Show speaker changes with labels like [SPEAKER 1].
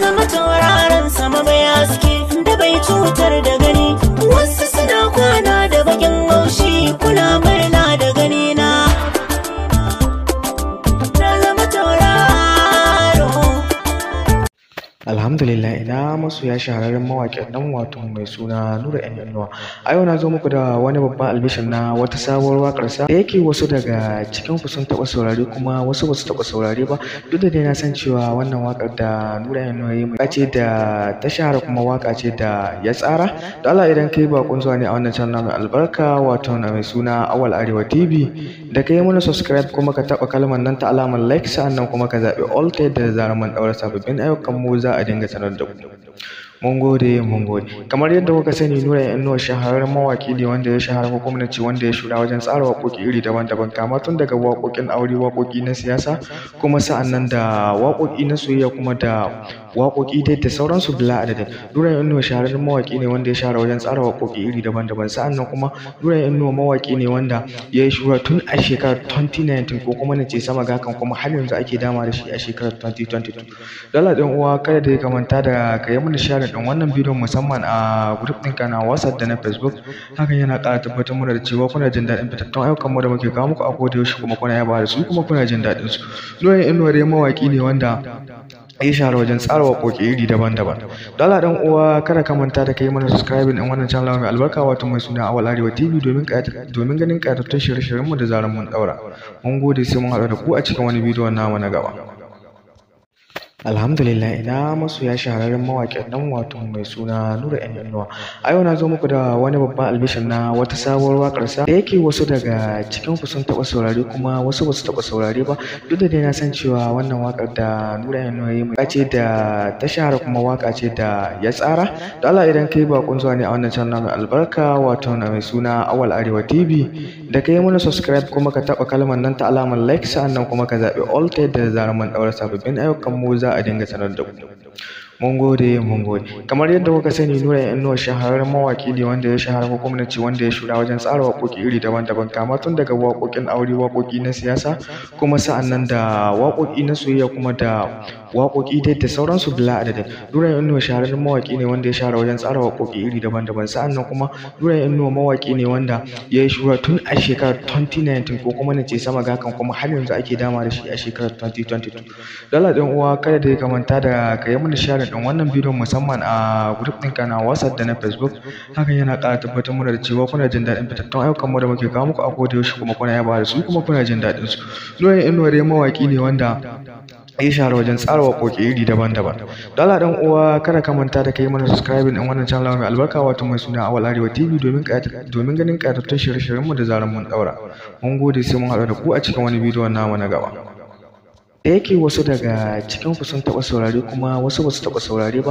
[SPEAKER 1] Zama tauraron sama mai haske da bai cutar da gani. Wasu suna kwana da bakin haushi, kuna murna da gani na. Na zama tauraro.
[SPEAKER 2] Alhamdulillah, ina masoya shahararren mawaƙin nan wato mai suna Nura M Inuwa. A yau na zo muku da wani babban albishir na wata sabuwar waƙar sa da yake wasu daga cikin ku sun taɓa saurare kuma wasu basu taɓa saurare ba. Duk da dai na san cewa wannan waƙar da Nura M Inuwa ya yi ce da ta shahara kuma waƙa ce da ya tsara. Da Allah idan kai baƙon zuwa ne a wannan channel mai albarka wato na mai suna Awal Arewa TV, da kai mana subscribe kuma ka taɓa kalmar nan ta alamar like, sa'annan kuma ka zaɓi all ta yadda da zarar mun ɗaura sababbin ayyukan mu za a dinga sanar da ku. Mun gode, mun gode. Kamar yadda kuka sani, Nura Inuwa shahararren mawaƙi ne wanda ya shahara ko kuma nace wanda ya shura wajen tsara waƙoƙi iri daban-daban, kama tun daga waƙoƙin aure, waƙoƙi na siyasa, kuma sa'annan da waƙoƙi na soyayya, kuma da waƙoƙi dai da sauransu bila adadin. Nura Inuwa shahararren mawaƙi ne wanda ya shahara wajen tsara waƙoƙi iri daban-daban. Sa'annan kuma Nura Inuwa mawaƙi ne wanda ya yi shura tun a shekarar 2019 ko kuma nace sama ga hakan, kuma har yanzu ake dama da shi a shekarar 2022. Dala ɗan uwa, kada da ka manta da ka yi mana share ɗin wannan bidiyon, musamman a group ɗinka na WhatsApp da na Facebook. Hakan yana ƙara tabbatar mana da cewa kuna jin daɗin fitattun ayyukan mu da muke kawo muku a koda yaushe, kuma kuna yaba da su kuma kuna jin daɗin su. Nura Inuwa dai mawaƙi ne wanda ya shahara wajen tsara waƙoƙi iri daban-daban. Dala ɗan uwa, kada ka manta da kai mana subscribing ɗin wannan channel mai albarka wato mai suna Awal Arewa TV domin ganin ƙayatattun shirye-shiryen mu da zarar mun ɗaura. Mun gode, sai mun haɗu da ku a cikin wani bidiyon namu na gaba. Alhamdulillah, ina masoya shahararren mawaƙin nan wato mai suna Nura M Inuwa. A yau na zo muku da wani babban albishir na wata sabuwar waƙar sa da yake wasu daga cikin ku sun taɓa saurare kuma wasu basu taɓa saurare ba. Duk da dai na san cewa wannan waƙar da Nura M Inuwa ya yi ce da ta shahara kuma waƙa ce da ya tsara. Da Allah idan kai baƙon zuwa ne a wannan channel mai albarka wato na mai suna Awal Arewa TV, da kai mana subscribe kuma ka taɓa kalmar nan ta alamar like, sa'annan kuma ka zaɓi all ta yadda da zarar mun ɗaura sababbin ayyukan mu za a dinga sanar da ku. Mun gode, mun gode. Kamar yadda kuka sani, Nura Inuwa shahararren mawaƙi ne wanda ya shahara ko kuma nace wanda ya shura wajen tsara waƙoƙi iri daban-daban, kama tun daga waƙoƙin aure, waƙoƙi na siyasa, kuma sa'annan da waƙoƙi na soyayya, kuma da waƙoƙi dai da sauransu bila adadin. Nura Inuwa shahararren mawaƙi ne wanda ya shahara wajen tsara waƙoƙi iri daban-daban. Sa'annan kuma Nura Inuwa mawaƙi ne wanda ya yi shura tun a shekarar 2019 ko kuma nace sama ga hakan, kuma har yanzu ake dama da shi a shekarar 2022. Dala ɗan uwa, kada da ka manta da ka yi mana share ɗin wannan bidiyon, musamman a group ɗinka na WhatsApp da na Facebook. Hakan yana ƙara tabbatar mana da cewa kuna jin daɗin fitattun ayyukan mu da muke kawo muku a koda yaushe, kuma kuna yaba da su kuma kuna jin daɗin su. Nura Inuwa dai mawaƙi ne wanda ya shahara wajen tsara waƙoƙi iri daban-daban. Dala ɗan uwa, kada ka manta da kai mana subscribing ɗin wannan channel mai albarka wato mai suna Awal Arewa TV domin ganin ƙayatattun shirye-shiryen mu da zarar mun ɗaura. Mun gode, sai mun haɗu da ku a cikin wani bidiyon namu na gaba. Da yake wasu daga cikin ku sun taɓa saurare kuma wasu basu taɓa saurare ba.